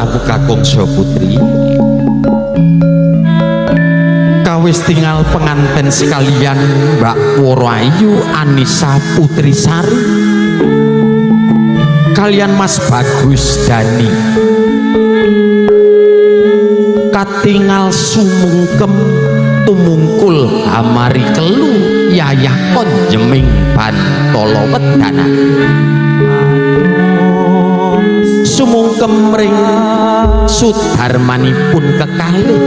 rawuh kakung saha putri. Kawis tinggal penganten sekalian Mbak Woro Ayu Anissa Putri Sari kalian Mas Bagus Dani, katingal sumungkem tumungkul hamari kelu yayah konjeming bantala wedana, sumungkem ring sudarmanipun kekalih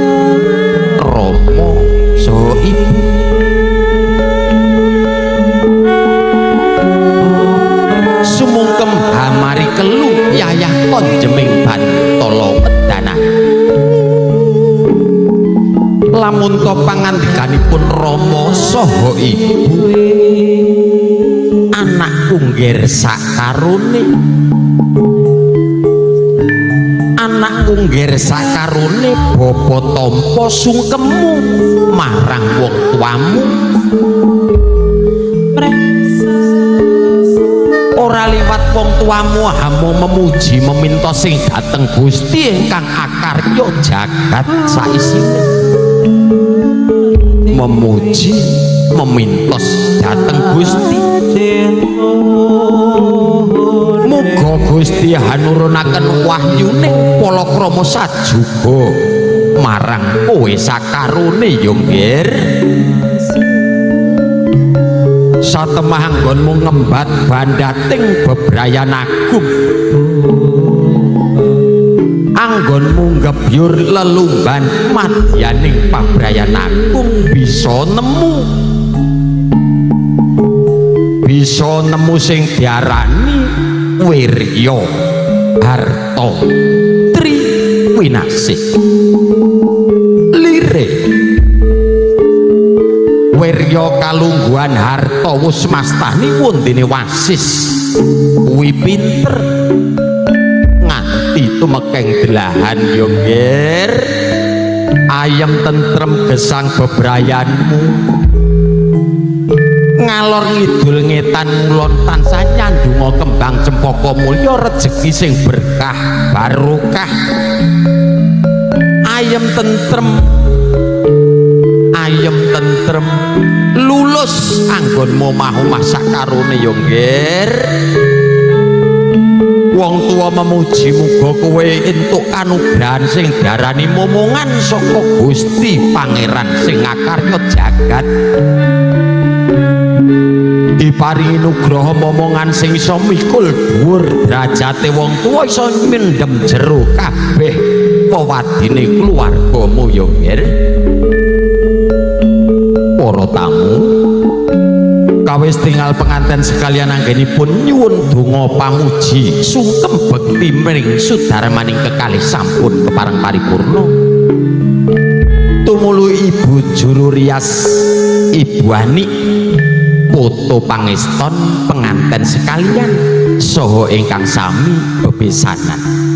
rama saha ibu. Sumungkem hamari kelu yayah konjeming bantala wedana. Lamun to pangandikanipun rama saha ibu, anakku ngger sakarone, anakku ngger sakarone, bapa tampa sungkemmu marang wong tuamu, ora liwat wong tuamu hamo memuji meminta sing dhateng Gusti ingkang akarya jagat saisine. Memuji memintos dhateng Gusti, muga Gusti hanurunaken wahyuning palakrama sajuga marang kowe sakarone ya nggir. Satemah anggonmu ngembat bandating bebrayan agung, anggonmu ngebyur lelumban madyaning pabrayan agung, bisa nemu, bisa nemu sing diarani wirya harta tri winasih lire. Wirya kalungguhan harta wus mastani wondene wasis kuwi pinter nganti tumekeng delahan ya nggir. Ayem tentrem gesang bebrayanmu, ngalor ngidul ngetan ngulon tansah nyandunga kembang cempaka mulya rejeki sing berkah barokah. Ayem tentrem, ayem tentrem lulus anggonmu omah-omah sakarone ya nggir. Wong tuwa memuji muga kowe entuk kanugrahan sing diarani momongan saka Gusti Pangeran sing ngakarya jagat, diparingi nugraha momongan sing iso mikul dhuwur derajate wong tuwa, iso mendhem jero kabeh wewadine keluargamu ya nggir. Para tamu, kawis tinggal penganten sekalian anggenipun nyuwun donga pamuji sungkem bekti mring sudarmaning kekalih sampun kepareng paripurna. Tumulu Ibu juru rias Ibu Ani foto pangeston penganten sekalian saha ingkang sami bebesanan.